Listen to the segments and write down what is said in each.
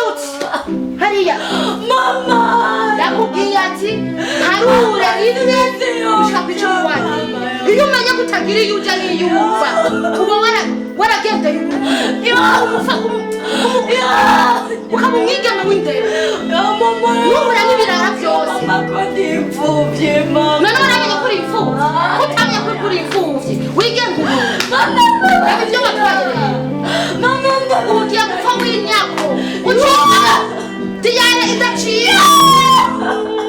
Wandutse hariya. Mama. Yakubwiye ati harure rimwe gushika ku 10 wagiye. Iyo umenya ko utagira iyo uja n'iyo uva, uba waragendeye ukaba umwigeme w'indero. Mama. Nuhura n'ibirara byose. Mama, ko ndi imfuvyi, mama. None waramenye ko uri imfuvyi? Ko utamenya ko uri imfuvyi, wigenga umuntu. Mama. Raba ibyo watwaye rero. Mama. Ubu ugiye gupfa w'inyako ucika diyare idaciye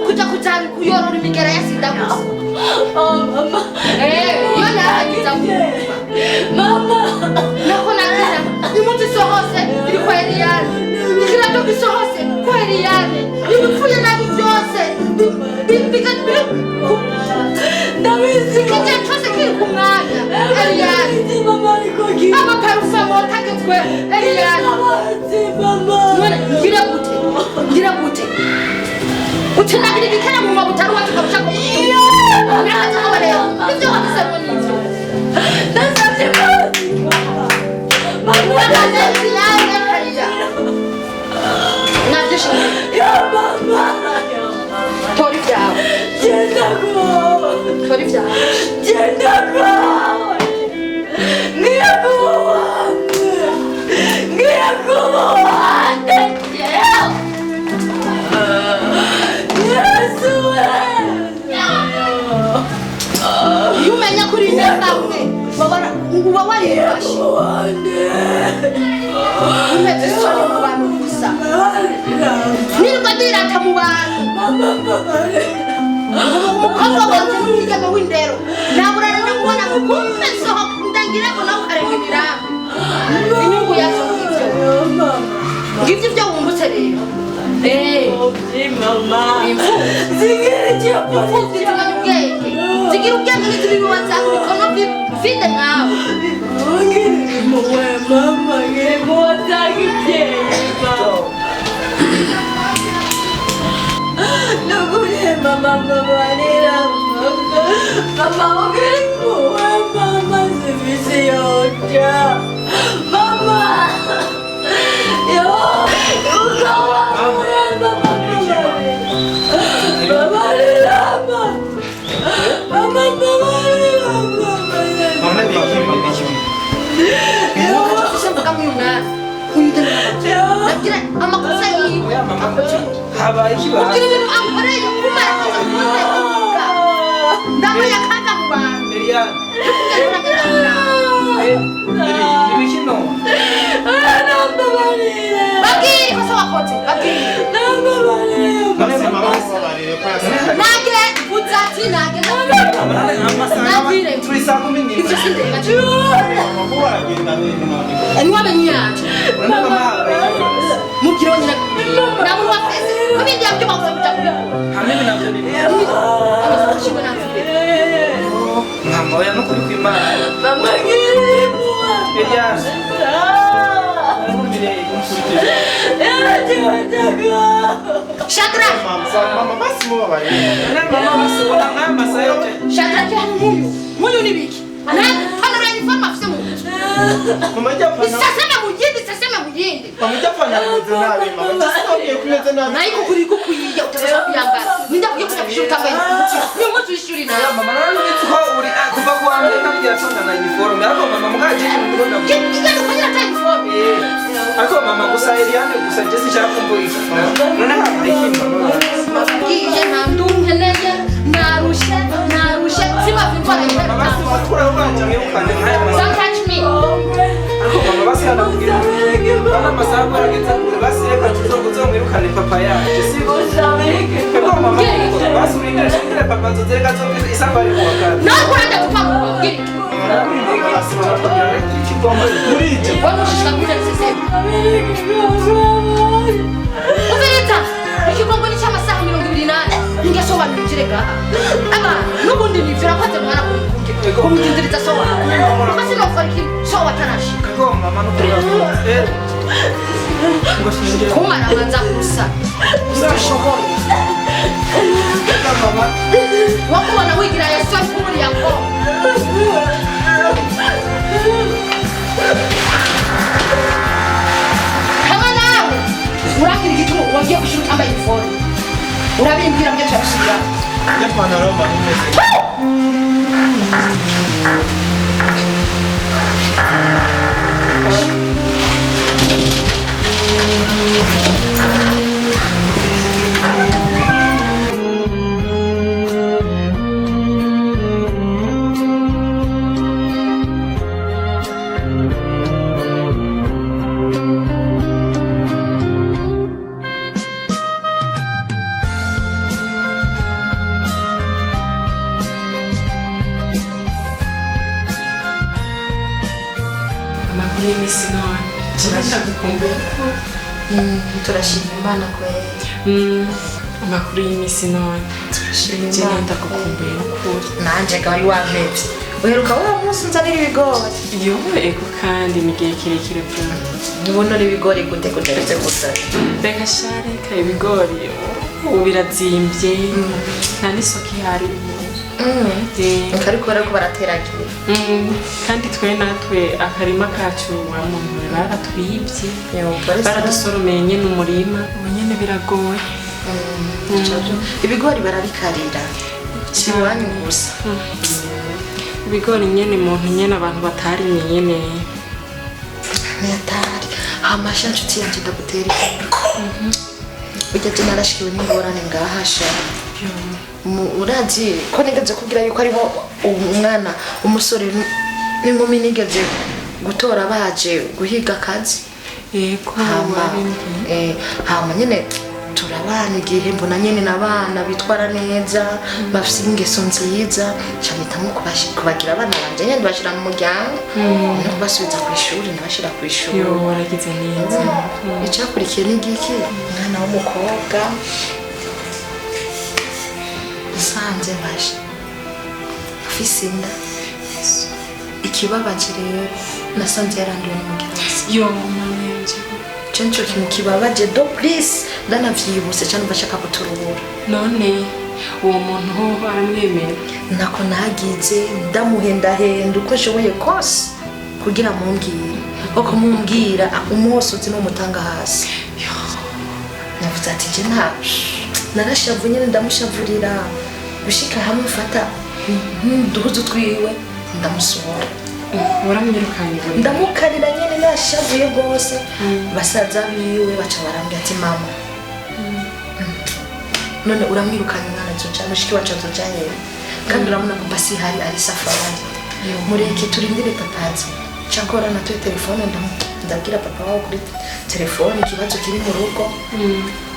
kuja kuja kuyorora imigera ya sida gusa. Oh, mama. Iyo narangiza kumva. Mama. Nako nagira impuzu isohose iri kwa Eliyane, ikirato gisohose kwa Eliyane, ibipfuye nabi byose Ndabizi. igihe cyose kiri ku mwanya Eliyane. Ndabizi, mama, ariko Amaparufe motagezweho Eliyane. Ndabizi, mama. None ngira gute? Ngira gute? Utinagira igikara mu mabutari wacu ukabushaka nakaza rero ibyo wahisemo nivyo. Ndasabye imbabazi, mama. Mama. Urakaze Eliyane hariya navyishimiye. Ya mama. Ya mama. Tora ibyawe. Genda ko. Tora ibyawe. Genda ko. Ngiye kuba uwande. Ngiye kuba uwande. Yesu we. Iyo umenya ko uri interahamwe uba warifashe. Uwande. Umeze isoni mu bantu gusa, nirirwa ndirata mu bantu. Mama, mama. Umukobwa wanje n'umwigeme w'indero naburana no kubona ngo kumbe sohoka ndangireko nawe ukarenga imirambi. Inyungu yazo ngivyo. Mama. Ngivyo ibyo wungutse rero. Imfuvyi, mama. Imfuvyi. Zigira icyo. Imfuvyi zimenya ubwenge, zigira ubwenge ntizibibaza ibikono vide nkawe. Ngirira impuhwe, mama. Ngira impuhwe zagibyeyi, mama. Nukuri, mama, mbabarira, mama. Mama, ngira impuhwe, mama. Sifise yoja. Mama. Yo, ukaba mama, mbabarira. Mbabarira, mama. Mama, mbabarira, mama. Mama, nibiki nibiki? Ufise mvuga nk'uyu mwana uyu ndabwira amakosa yiwe. Oya mama, habaye ikibazo. Ubwira ibintu ankoreye kumara kuza kundeguka ndamenya akaga mu bantu. Eliane. Ndakubwira ngo uragenda. Nibiki no? Mbabarira. Babwire ikosa wakoze, babwire. Mbabarira. None mama, Nage vuza ati nage. amasaha turi saa 11. Ivyo sindeba niwamenye yanje. None mama, habaye ikibazo? Mubwire wenyine naburi wafese ko ibindi yabyo babuze kuja kubikora. Hamwe navyo ni Amakosa shiwe navire. Mama, oya nukuri kw'Imana. Mama, ngira impuhwe. Eliane, nkumvire nkurikije. Shadrach. Mama, basi mubabarire. None mama, basi ubona nk'aya masaha yote. Shadrach hano nkuyu nibiki panaro ya uniforme afise mu nzu. Mama, ijya pana. Isaseme mu yindi, isaseme mu yindi. Mama, ijya pana imeze nabi, mama. Just ko imeze nabi. Nayo ikugura igukwiye utazashobora kuyambara. Ninde akwiye kuja kw'ishuri utambaye impuzu? Niyo mpuzu y'ishuri nawe. Oya mama, none uzi ko uri kuva kuwa mbere ntabwira tonda na uniforme, ariko mama mukaje ndibona. Igenda ukanyira ata uniforme. Ariko mama, gusa Eliane, gusa je sinshaka kumbuza. None habaye iki, mama? Ngiye nta ndunkeneye, narushe, narushe sibava indwara. Mama, basi wakura ubanje mwirukane nk'aya masaha. Don't touch me. Ariko mama, basi hanakubwira bana amasaha ko arageze kure, basi reka tuzomwirukane papa yaje, sibyo? Ego mama, basi urindire shindire papa nzozereka azopfa isamba ari kuwa kane. Nawe kuranda gupfa mbwira iki? Basi mama, ikigomba Murije. Wowe ushishika kuri siseme. Umviriza, ikigongo ni cy'amasaha 24 ingeso wabinjire gaha aba n'ubundi nivyo urakoze mwana kumutindiriza so wawe kuko sinokora ikintu so watarashika. Ego mama, nukuri ngo shindire. Kumara abanza gusa udashoboye. Mama. Wakubona wigira Yesu ari kumuriya ko. Kama nawe. Urambwira igituma wagiye kw'ishuri utambaye iniforume. Urabimbwira mbyo turabisubiramo. Irya pantaro mama imeze. Amakuru y'iminsi none ndagukumbuye. Turashima Imana kweli. Amakuru y'iminsi none. Turashima Je Imana. ndagukumbuye n'ukuri. Nanje ga wari wampevye. Uheruka wa munsi unzanira ibigori. Yo, ego, kandi ni igihe kirekire pe. Ubona uri ibigori gute kutaretse gusa? Reka sha, reka, ibigori ubu birazimbye, nta n'isoko ihari. Ariko bariko barateragira. Kandi twe natwe akarima kacu wa muntu we baratwibye. Yo, polisi. Baradusoromeye nyene umurima, ubu nyene biragoye. Ibigori barabikarira. Si iwanyu gusa. Ibigori nyene muntu nyene abantu batarimye nyene. Ntiyatari. Hamasha nshuti yanje, ndagutera inkuru. Burya je narashikiwe n'ingorane ngaha sha. Urazi ko nigeze kubwira yuko hariho umwana, umusore n'inkumi nigeze gutora baje guhiga akazi. Yego. Hama Wabimbwiye. Hama nyene turabana, igihe mbona nyene n'abana bitwara neza, bafise ingeso nziza, nca mpitamo kubagira abana banje nyene, ndabashira mu muryango no kubasubiza kw'ishuri, ndabashira kw'ishuri. Yo, waragize neza. Icyakurikiye ni giki? Umwana w'umukobwa usanze baje afise inda. Ikibabaje rero, nasanze yaranduye n'umugenzi. Yo, mana yanje! Ico nico kintu kibabaje de plus, ndanavyibutse cyane bashaka kuturubura. None uwo muntu ho aramwemera? Nako nagize, ndamuhendahenda uko nshoboye kose kugira mumbwire, kuko mumbwira umunsi uzi n'umutanga hasi. Navuze ati je nta narashavu nyine, ndamushavurira gushika hamwe mfata n'uduhuzu twiwe ndamusohora. Waramwirukanye buri? Ndamukarira nyine nashavuye rwose. Basaza biwe baca barambwira ati: "Mama, none uramwirukanye, umwana azoja, mushiki wacu azoja hehe? Kandi urabona ko basi hari ari safari, mureke turindire papazi." Cyakora natoye telefone, ndabwira papa wabo kuri telefone ikibazo kiri mu rugo.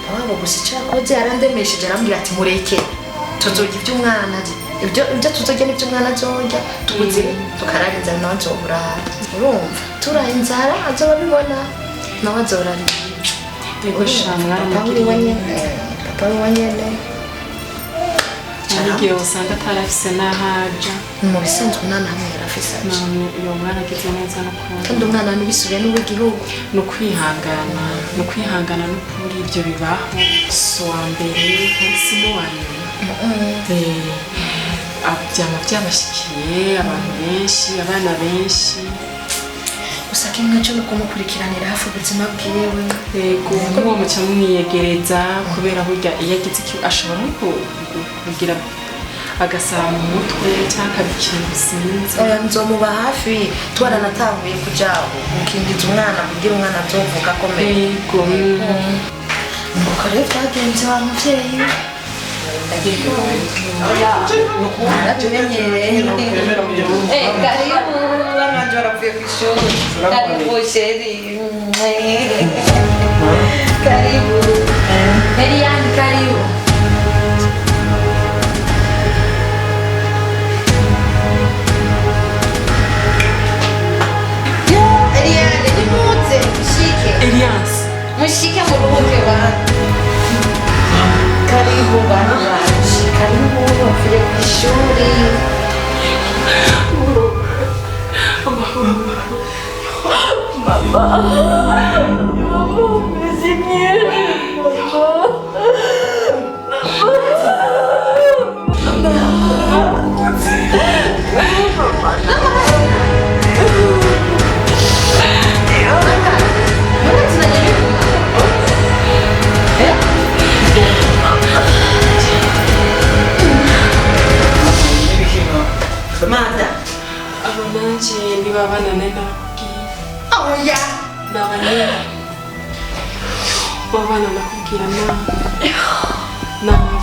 Papa wabo gusa icyakoze yarandemesheje, arambwira ati: "Mureke, tuzorya iby'umwana azi. Ibyo tuzorya n'ibyo umwana azorya, tubuze tukarara inzara, nawe azoburara." Urumva turaye inzara azoba abibona, nawe azorara. Yego sha. Papa wiwe Mwaramugiriye. nyene, papa wiwe nyene. Hari igihe usanga atarafise n'ahaja. Mu bisanzwe umwana hamwe yarafise aje. None uyo mwaragize neza n'ukuri. Kandi umwana n'ibisubiye n'uw'igihugu. Ni ukwihangana, ni ukwihangana n'ukuri, ibyo bibaho, si uwa mbere kandi si n'uwa nyuma. Byama byabashikiye abantu benshi, abana benshi. Gusa kimwe cyo no kumukurikiranira hafi ubuzima bwiwe. Yego, nk'uwo muca mumwiyegereza, kubera burya iyo agize iki ashobora no kugira agasara mu mutwe cyangwa akaba ikintu, sinzi. Oya, nzomuba hafi, twaranatanguye kuja gukingiza umwana kugira umwana azovuka akomeye. Yego. Nuko rero byagenze wa muvyeyi. Naratumenyereye. Karibu bana banje baravuye ku ishuri. Karibu chéri. Karibu. Eliane, karibu. Yo, Eliane, nimuze mushike. Elias. Mushike muruhuke bana. Karibu bana banje. Karibu, bavuye ku ishuri. Mama, umeze neza. Mama. Babana nari narakubwiye. Oya. Naba nyine. Babana nakubwira nabi. Naba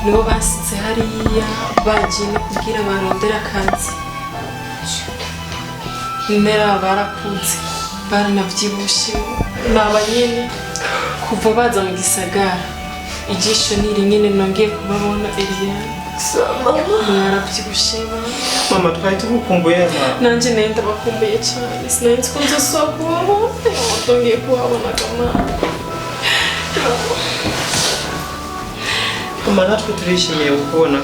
nibo basize hariya bagiye no kubwira barondera akazi. Nera barakuze baranabyibushe naba nyine kuva baza mu gisagara ijisho ni rinini nongeye kubabona Eliane. Mwarabyibushe ba. Mama twari tugukumbuye mama. Nanjye nari ndabakumbuye cyane sinari nzi ko nzosubira kubabona ndongeye kubabona mama. Mama natwe turishimiye kukubona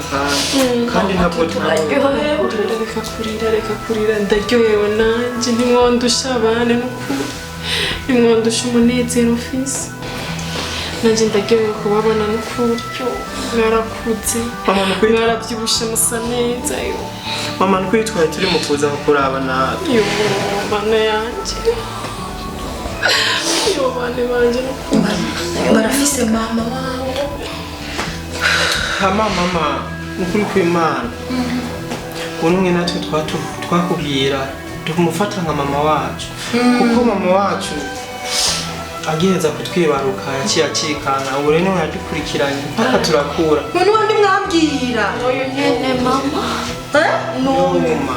kandi ntabwo turaryohewe. Reka kurira, reka kurira, ndaryohewe nanjye ntimwondusha abana n'ukuri ntimwondusha umunezero ufise. Nanjye ndaryohewe kubabona n'ukuri mwarakuze mwarabyibushe musa neza yo. Mama n'ukuri twari turi mu kuza kukuraba natwe. Yo mana yanjye, yo bane banje n'ukuri barafise mama wabo. Hama mama nukuri kw'Imana unumwe natwe twakubwira tumufata nka mama wacu kuko mama wacu agiheza kutwibaruka yaciye acikana ubu rero niwe yadukurikiranye mpaka turakura. None wandi mwambwira oyo nyene mama numa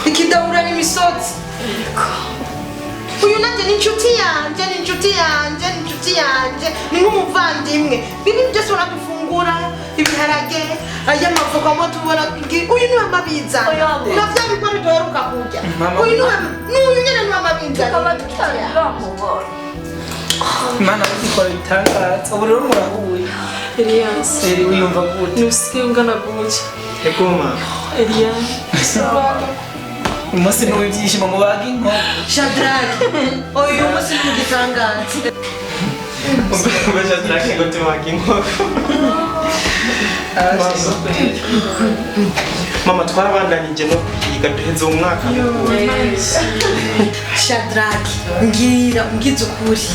ikidahura n'imisozi. Uyu nanjye ni inshuti yanjye, ni inshuti yanjye, ni inshuti yanjye, ni nk'umuvandimwe. Bibi byose uradufungura ibiharage ay'amavoka mo tubona uyu niwe mabinzana na vya bigori duheruka kurya. Uyu niwe n'uyu nyene niwe mabinzana tukaba tutabamubona. Imana ikora ibitangaza ubu rero murahuye. Elias Eri wiyumva gute? Nusigaye ungana gutya. Ego mama. Elias umunsi ni uw'ibyishimo mubaga inkoko. Shadrach uyu munsi ni uw'igitangaza. Umva Shadrach ngo tubaga inkoko. Mama twarabandanije no kwiga duheze umwaka. Shadrach ngira ungize ukuri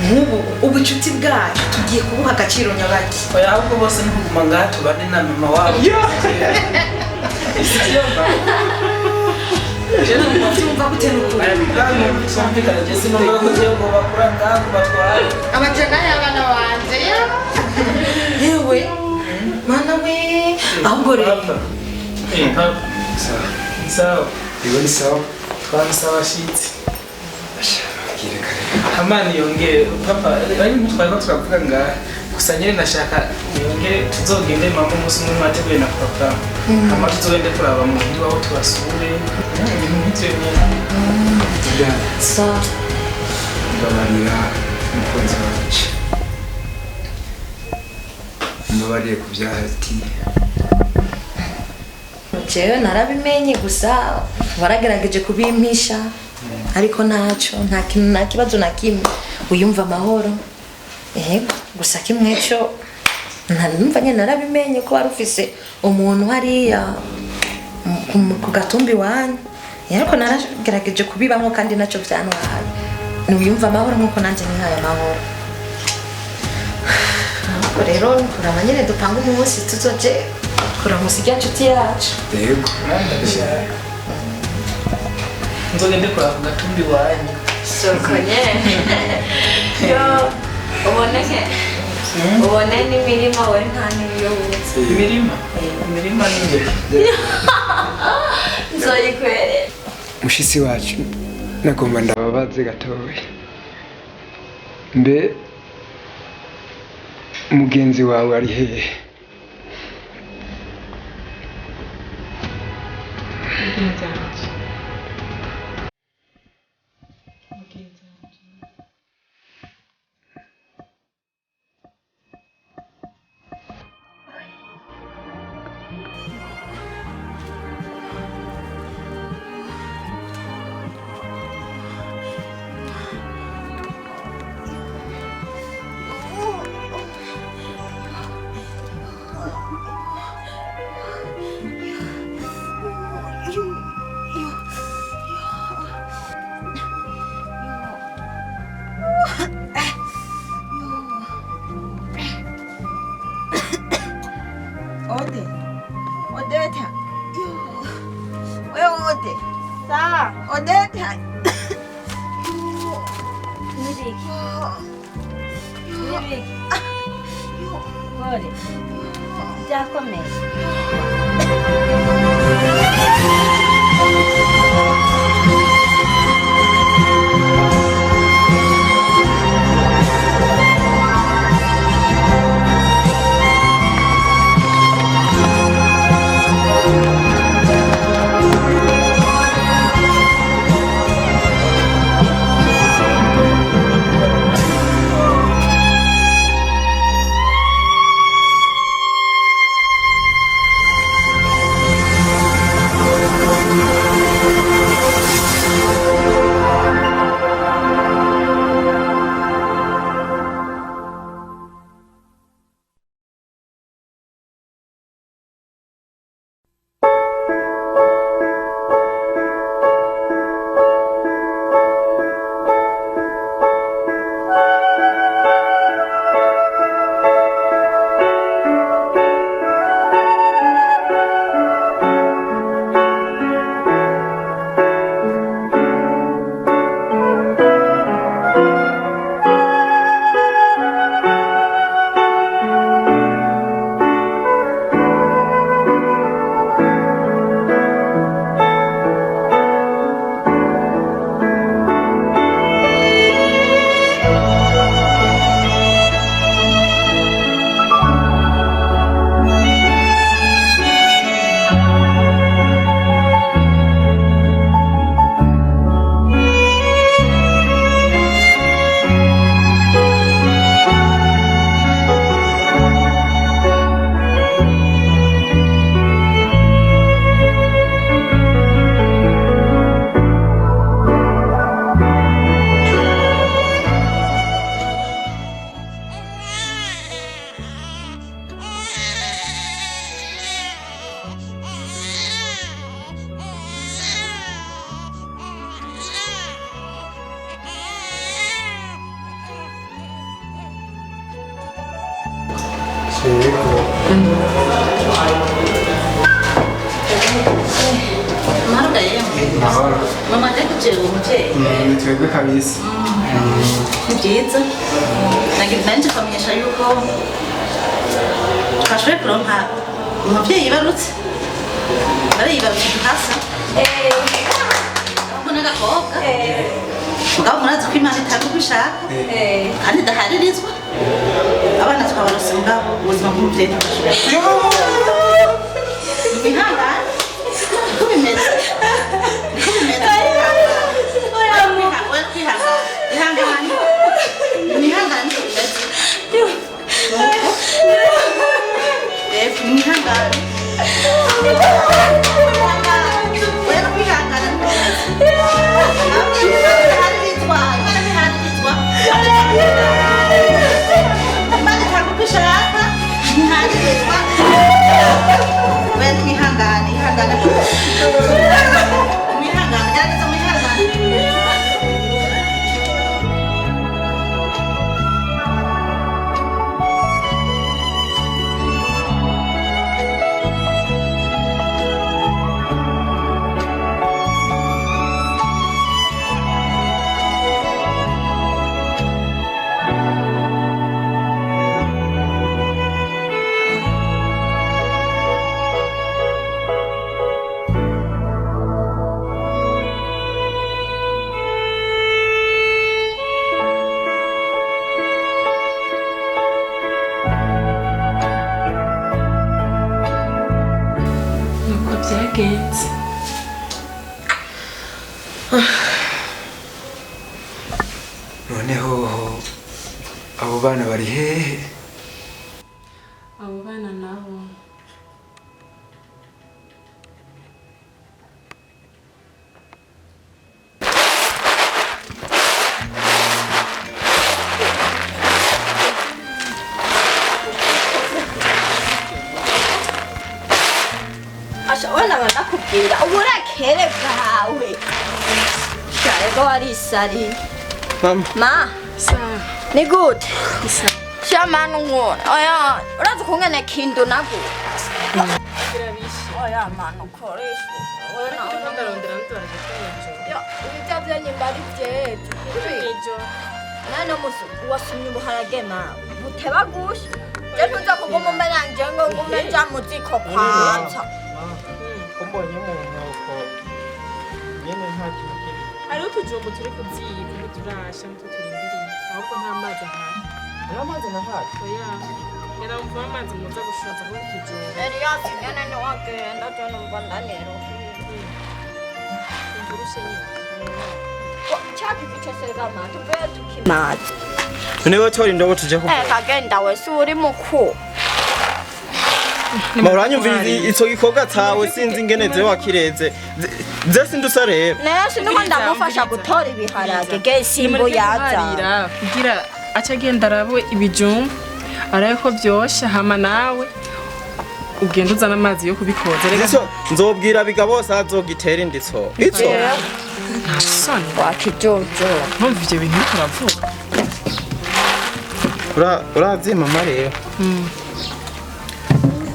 nk'ubu ubucuti bwacu tugiye kubuha agaciro nyabaki. Oya ahubwo bose ni kuguma ngaha tubane na mama wabo. Ubyumva gute n'ukuri? Amajana y'abana banje yewe mana we ahubwo rero Sawa. Iwe ni sawa. Twamusaba shitsi. Hamani yongere papa ari mutwaye ko turavuga ngaha gusa nyine nashaka yongere tuzogende mama umunsi umwe mwateguye na papa hama tuzogende kuraba muhiri wabo tubasure ibintu nk'ivyo nyene. Sawa. Mbabarira umukunzi wanje, mbabarire ku byahati. Jewe narabimenye gusa waragerageje kubimpisha ariko ntacyo nta kintu nta kibazo na kimwe uyumva amahoro. Yego gusa kimwe cyo ntarumva nyine narabimenye ko wari ufise umuntu hariya ku gatumbi wanyu ariko naragerageje kubibamo kandi nacyo byantwaye. Nuyumva amahoro nkuko nanjye nihaye amahoro. Ariko rero kuraba nyine dupanga umunsi tuzoje kuramusa irya nshuti yacu. Yego nzogende kuraba ku gatumbi wanyu. Soko nyene yo uboneke ubone n'imirima we nta n'iyo wuzi. Imirima imirima ni imbere nzoyikwerera. Mushitsi wacu nagomba ndababaze gatoya. Mbe mugenzi wawe ari hehe? You Odette. Nibiki. Nibiki. Gore. Byakomeye. Mahoro. Mama ndakujewe umuvyeyi. Ni twebwe kabisa. Ni byiza. Nanje kwamenyesha yuko twashoboye kuronka umuvyeyi yibarutse. Bariyibarutse duhasa. Ahubwo n'agakobwa. Mugabo murazi ko Imana itanga uko ishaka. Kandi idaharirizwa. Abana twabarose mugabo ubuzima bw'umuvyeyi ntibwashobora. Mwihangane. Niko bimeze. Niko bimeze. Ihangane. Mwihangane niko bimeze. Mwihangane. Oya kwihangana niko bimeze. Imana ntiharirizwa. Imana itanga uko ishaka, ntiharirizwa. Oya mwihangane, ihangane. Mwihangane, gerageza mwihangane. Nuko byagenze. Noneho abo bana bari hehe? Abo bana nabo Asha wena ndakubwira uburekere bwawe. Sharego warisari. Mama. Ma. Sawa. Ni gute? Shamana nkora. Oya, urazi kungene kindu nago. Oya mama ukoresha. Ndiko ndarondera ntwaraje twinjira. Ndavye nyimba ari vyejo. Ejo. Nano musu wasumye ubuharage mawe. Buteba gusha. Je ntuza kuguma umeranje ngo ngume nja mu ziko kwatsa. Kumbonye mu nkoko. Nyene nta kintu kiri. Hariho utujumbu turi ku ziko ntiturasha nitwo turindiriye. Ahubwo nta mazi ahari. Nta mazi nahari. Oya. Era mva amazi muza gushoza aho utujumbu. Elias nyene ni wagenda je numva ndaneruhiye. Imvurushe nyene. Chaki cyose ma tuve tukimazi. None we tora indobo tuje kuvoma. Kagenda we si uri mukuru. Ma uranyumviriza ico gikorwa cawe sinzi ingene je wakireze. Je sindusa rero. Nese nuko ndamufasha gutora ibiharage ge simbo yaza. Kugira aca agenda arabe ibijumbu arabe ko vyosha hama nawe ugenda uzana amazi yo kubikoza. Reka Ico nzobwira biga bose azogitera inditso. Ico nta soni wakijojo. Ntumva ivyo bintu uriko uravuga. Urazi mama rero.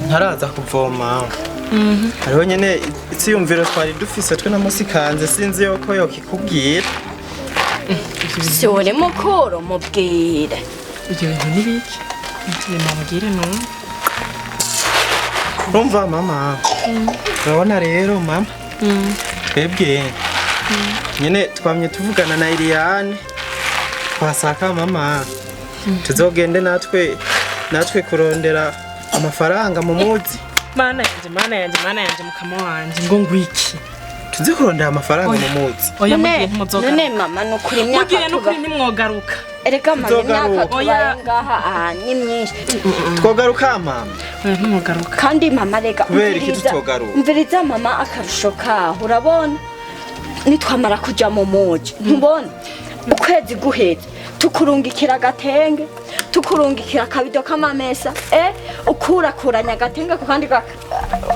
Ntaraza kuvoma. Hariho nyene iciyumviro twari dufise twe na Musikanze sinzi yuko yokikubwira. Si uri mukuru mubwire. Ivyo bintu ni biki? Nimubwire numve. Urumva mama. Urabona rero mama. Twebwe nyene twamye tuvugana na Eliane. Twasaka mama. Tuzogende natwe kurondera amafaranga mu muzi. Mana yanje, mana yanje, mana yanje mukama wanje ngo ngwiki. Tuze kurondera amafaranga mu muzi. Oya mugiye ntimuzogaruka. None mama nukuri imyaka Mugiye nukuri ntimwogaruka. Erega mama imyaka tubaye Oya. ngaha aha ni myinshi. Twogaruka mama. Oya ntimwogaruka. Kandi mama rega Kubera iki tutogaruka? Umviriza mama akarusho kaho urabona nitwamara kuja mu muji ntubona ukwezi guheze tukurungikira agatenge tukurungikira akabido k'amamesa ukurakuranya agatenge ku kandi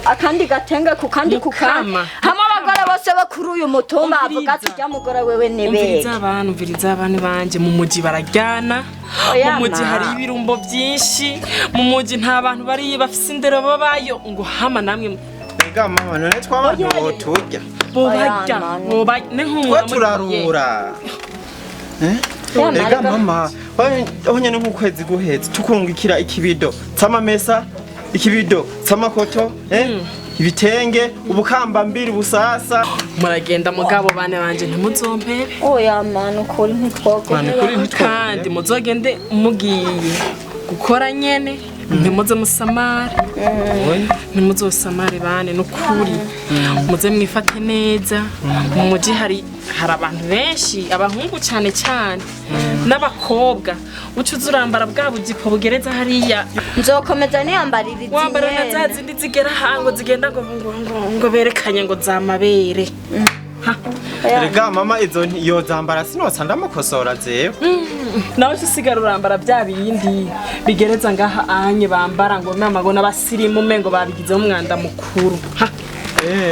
akandi gatenge ku kandi ku kandi Mukama. hamwe abagore bose bo kuri uyu mutumba avuga ati Umviriza. ujya mugore wewe Umviriza nibege abantu, umviriza abantu banje mu muji bararyana. Oya, Mu muji ma. hari ibirumbo byinshi. Mu muji nta bantu bari bafise indero babayo ngo hama namwe Ega mama none twabantu boturya. bobarya Oya, mani. bobarya ne Twe nk'umuntu turarura. Ya, Ega marega. mama, aho nyene nk'ukwezi guheze tukungikira ikibido c'amamesa, ikibido c'amakoto, ibitenge, ubukambambiri busasa. Muragenda mugabo bane banje ntimuzompebe. Oya mani ukuri Mani kuri ntitwogenda Kandi muzogende mugiye gukora nyene ntimuze musamare. Ntimuzosamare bane nukuri. Muze mwifate neza. Mu muji hari abantu benshi abahungu cyane cyane n'abakobwa uca uza urambara bwa bujipo bugereza hariya nzokomeza niyambarira izi wambara na za myenda. zindi zigera hango zigenda ngo ngo ngo ngo berekanye ngo zamabere. Erega mama izo yozambara sinotsa ndamukosora zewe. Nawe usigara urambara bya bindi bigereza ngaha anye bambara ngo mama ngo n'abasirimu mengo babigizeho umwanda mukuru. Ha.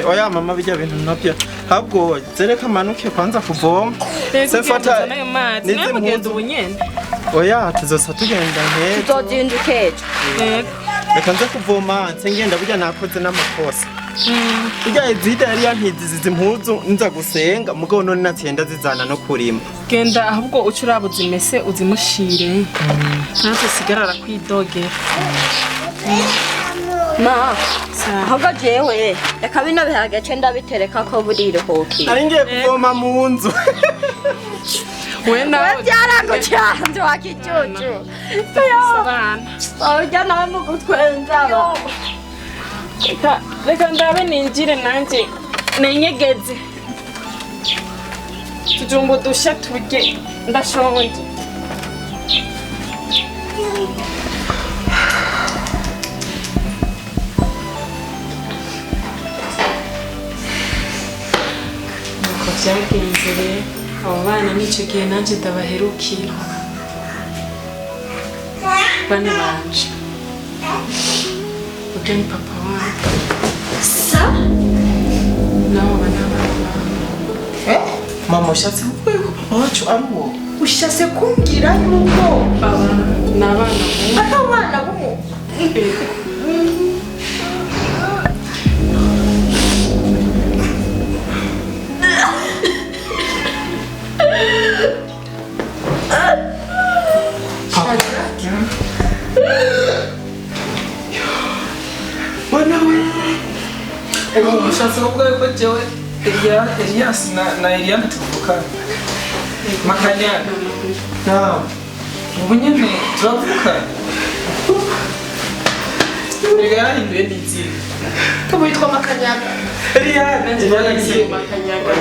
Oya mama bijya bintu nabyo. Ahubwo zereka manuke kwanza kuvoma. Se fata nayo mazi nizi nayo mugenzi mpuzu. ubunyene. Oya tuzosa tugenda nk'ejo. Tuzozinduka ejo. Yego. Reka nze kuvoma nse ngenda burya nakoze n'amakosa. Burya izida yari yantiziza izi mpuzu nza gusenga mugabo none naciye ndazizana no kurima. Genda ahubwo uce uraba uzimese uzimushire. Natwe usigarara kwidogera. Ma Sawa. ahubwo jewe reka bino biharage ce ndabitereka ko buriruhukira. Nari ngiye kuvoma mu nzu. We nawe We byaragucanze wakicucu. abana. Urya nawe mu gutwenza. Reka ndabe ninjire nanjye nenyegeze. Tujumbo dusha turye ndashonje. Nuko byagenze rero abo bana n'icyo gihe nanjye ndabaherukira. Bana banje. Urya ni papa wanyu. Sa Nabo bana bawe. Mama ushatse kuvuga yuko papa wacu ari uwo? Ushatse kumbwira yuko Aba ni abana ari abana b'umu Mwana we. Ego ushatse kuvuga yuko jewe Elias na Eliana tuvukana. Makanyaga. Naam. Ubu nyene turavukana. Erega yarahinduye n'izina. Ubu yitwa Makanyaga. Eliana njye yaragiye.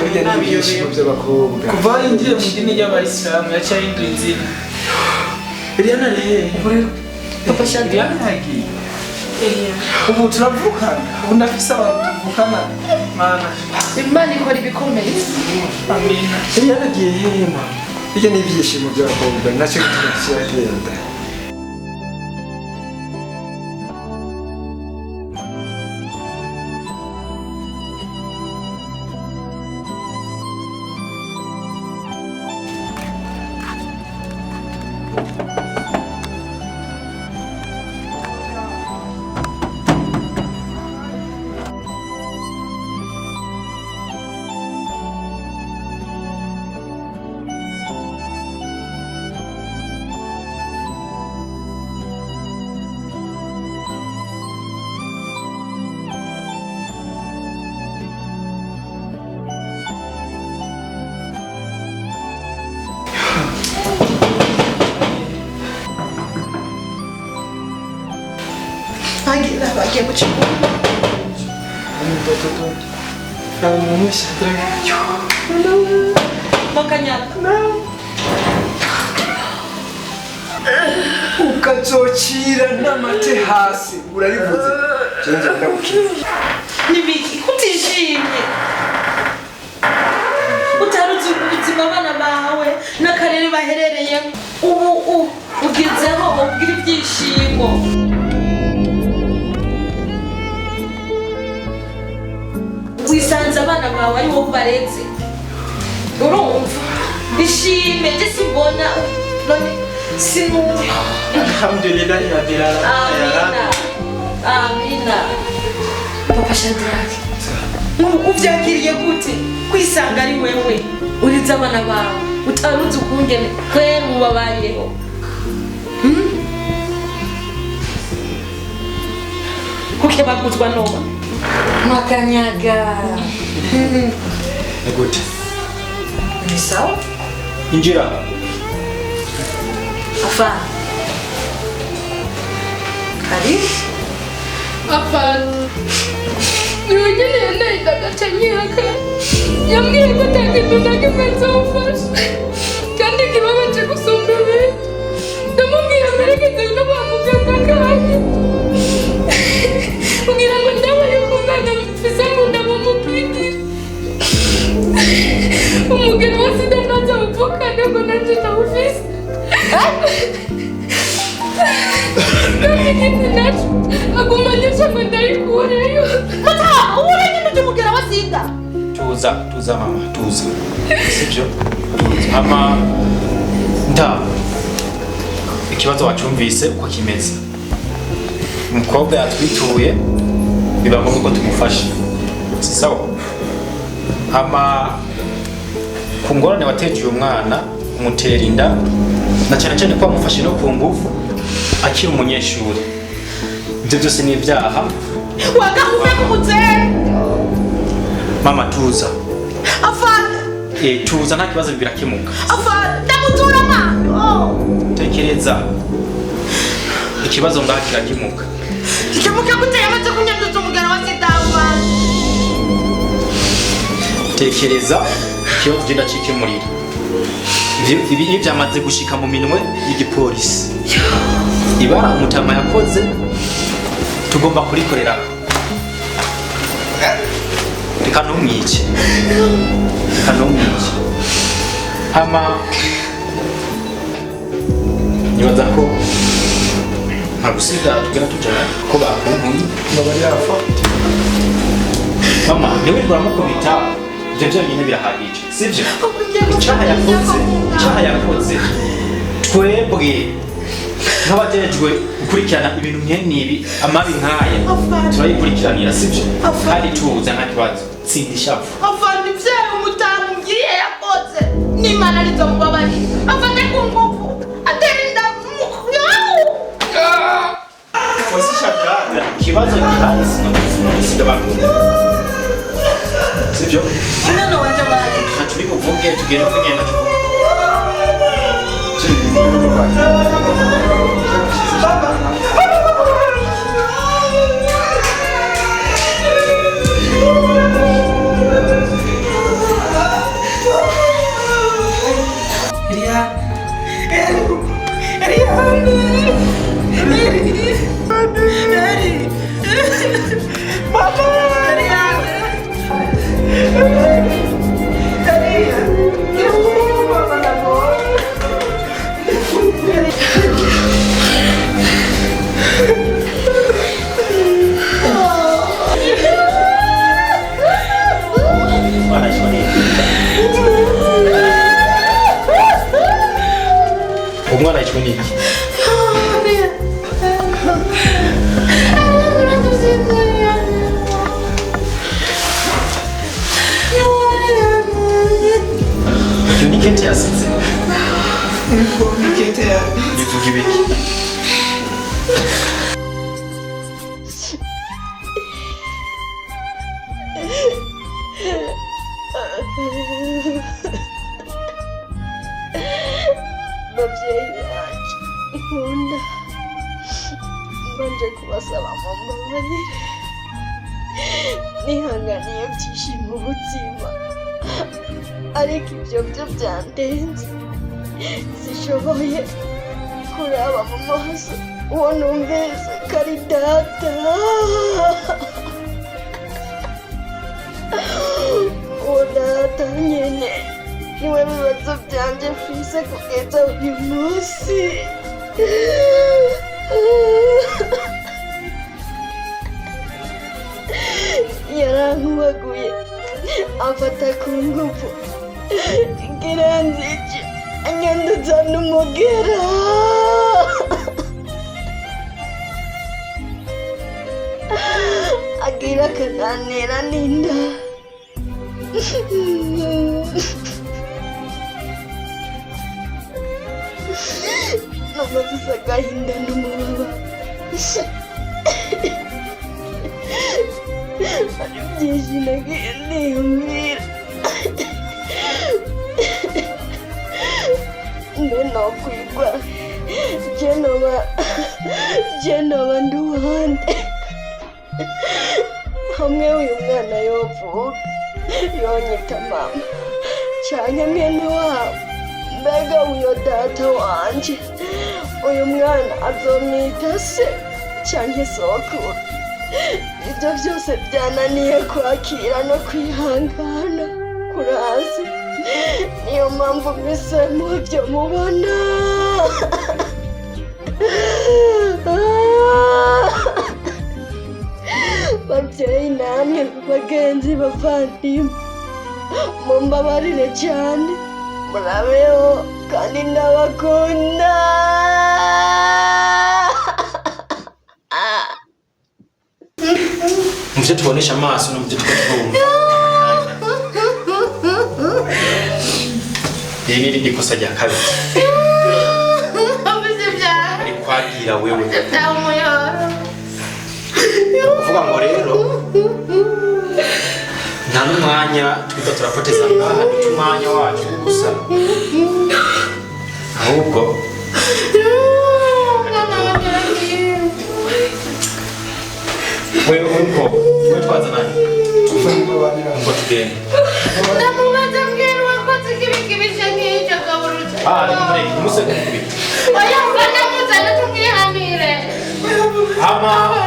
Burya ni ibyishimo by'abakobwa. Kuva aho yinjiye mu idini ry'abayisilamu yaciye ahindura izina. Eliana ari hehe? Ubu rero Papa Shadrach. Eliana yagiye. Ubu turavukana. Ubu ndafise abantu tuvukana. Mana. Imana ikora ibikomeye. Amina. Eliana agiye hehe ma? Burya ni ibyishimo by'abakobwa nacyo gituma kiragenda. Bagira bagiye mu kigo. Umuntu Shadrach. Makanyaga. Ukazocira n'amate hasi urarivuze. Jewe nje ndagukira. Nibiki kutishimye. Utaruzi ubuzima abana bawe n'akarere baherereyemo. Ubu ugezeho ubwira ibyishimo. Wisanze abana bawe ari wowe ubareze. Urumva? Ishime nje simbona none sinumva. Alhamdulillah rabbil alamin. Amina. Amina. Papa Shadrach. Uvyakiriye gute kwisanga ari wewe urize abana bawe utaruzi ukungene kwera ubabayeho? Kuke baguzwa noba Makanyaga. Ni gute? Ni sawa? Injira. Afa. Karibu. Afana. Niwe nyene yanaye agaca nyaka. Yambwiye ko atakintu na kimwe nzofasha. Kandi kibabaje gusumba ibindi. Ndamubwira mperekeze no kwa muganga kandi. Kugira ngo ndabe yuko umwana mfise ngo ndamumupindire. Umugeni wa sida ntazawuvukane ngo nanje ndawufise. Kandi ikindi naco aguma anyesha ngo ndayikureyo. Mata, ubu nyine ujya wa sida. Tuza, tuza mama, tuza. Sibyo? Tuza. Mama, nda. Ikibazo wacyumvise uko kimeze. Umukobwa yatwituye biba ngombwa ko tumufasha. Si sawa? Hama ku ngorane wateje uyu mwana umutera inda na cyane cyane ko wamufashe no ku ngufu akiri umunyeshuri. Ibyo byose ni ibyaha. Wagahume kumutera. Mama tuza. Afana. Tuza nta kibazo birakemuka. Afana, ndamutura ma. Oh. Tekereza. Ikibazo ngaha kirakemuka. Kikemuka gute yamaze kunyanduza umugara wa sida afana. Tekereza ikibazo genda cikemurira. Ibi byamaze gushika mu minwe y'igipolisi. Ibara umutama yakoze tugomba kurikorera. Reka ntumwice. Reka ntumwice. Hama nibaza ko nta gusiga tugenda tujana ko bakuntumye. Baba yafa. Mama, niwe uramukubita ibyo byonyine birahagije, sibyo? Icyaha yakoze twebwe nk'abajejwe gukurikirana ibintu nk'ibi amabi nk'aya turayikurikiranira, sibyo? Kandi tuza nta kibazo, tsinda ishavu. Afana ibyaha umutamu ngiye yakoze n'Imana arizo mubabarira. Afate ku ngufu atera inda. Ikibazo gihari sino bakunda. Sivyo? Umwana wanje waje. Ntacyo buvuge tugende tugenda tuvuge. Umwana yishwe n'iki? Iyo ni kete yasize. Ni kete yasize. Bivuga ibiki? Babyeyi banje nkunda, mbanje kubasaba mumbabarire, nihanganiye byinshi mu buzima, ariko ibyo byo byandenze, sishoboye kuraba mu maso uwo numvise ko ari data. Uwo data nyene niwe bibazo byanje mfise kugeza uyu munsi. Yarankubaguye amfata ku ngufu ngira nzice anyanduza n'umugera. Agira akananira n'inda. Numva mfise agahinda n'umubabaro. Hari byinshi nagiye niyumvira. Mbe nokwigwa je noba ndi uwande. Hamwe uyu mwana yovuka yonyita mama canke mwene wabo, mbega uyo data wanje uyu mwana azomwita se canke sokuru. Ibyo byose byananiye kwakira no kwihangana kurazi, niyo mpamvu mise mubyo mubona. Babyeyi namwe bagenzi bavandimwe, mumbabarire cyane, murabeho kandi ndabakunda. Muvyo tubonesha amaso no muvyo twumva. Iri ni irindi kosa rya kabiri. Ari kwagira wewe. Kuvuga ngo rero nta n'umwanya twiza turapoteza ngaha, duca umwanya wacu gusa. Ahubwo wewe uko wewe twazananye ngo tugende. Ndamubaza mbwira uwakoze ikibi kibishe nk'icyo kaburuta. Ah, nimureke umuseke mukubita. Oya, ndamuzana tumwihanire.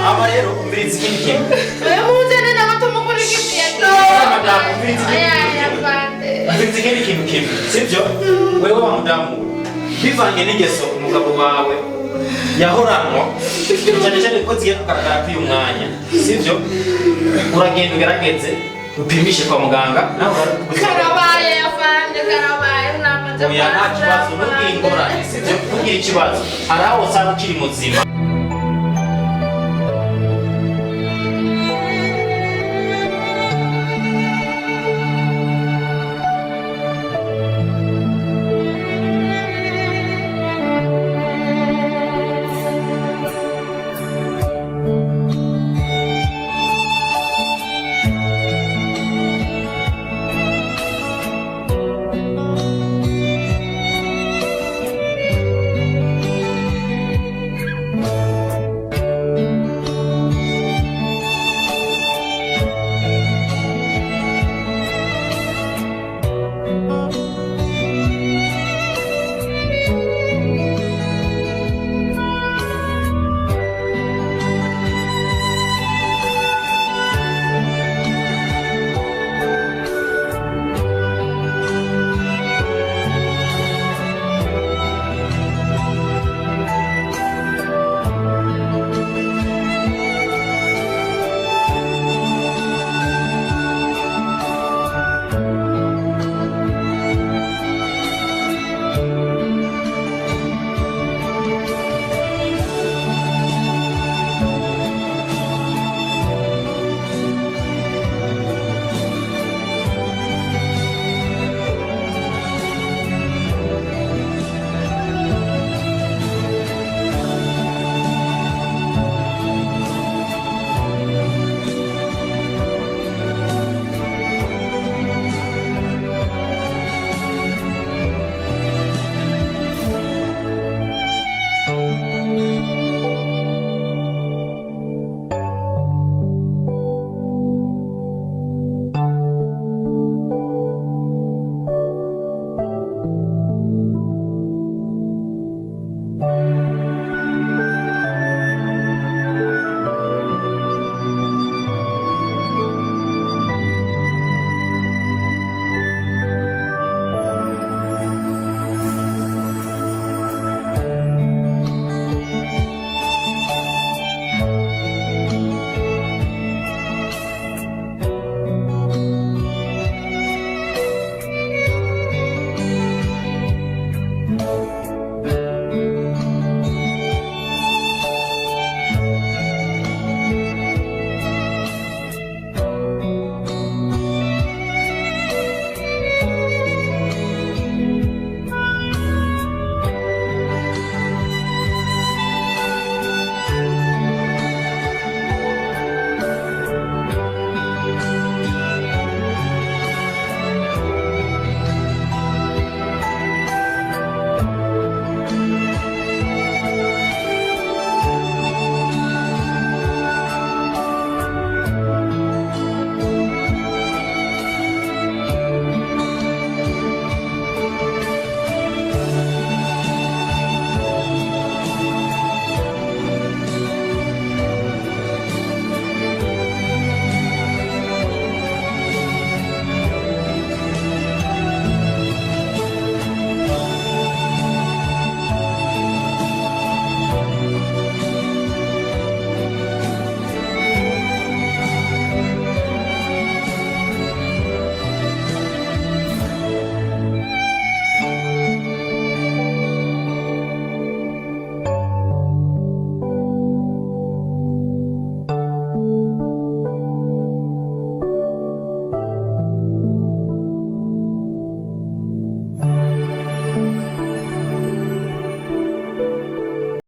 Ama rero umviriza ikindi kintu. Oya, muzane nawe tumukurikize. Madamu, umviriza ikindi kintu kimwe. Sibyo? Wewe wa mudamu, bivanye n'ingeso umugabo wawe yahoranwa cyane cyane ko zigiye kugaragara kuri uyu mwanya, sibyo? Uragenda ugerageze upimishe kwa muganga nawe. Karabaye afande, karabaye namaze. Oya, nta kibazo, ntugire ingorane, sibyo? Ntugire ikibazo, hari aho usanga ukiri muzima.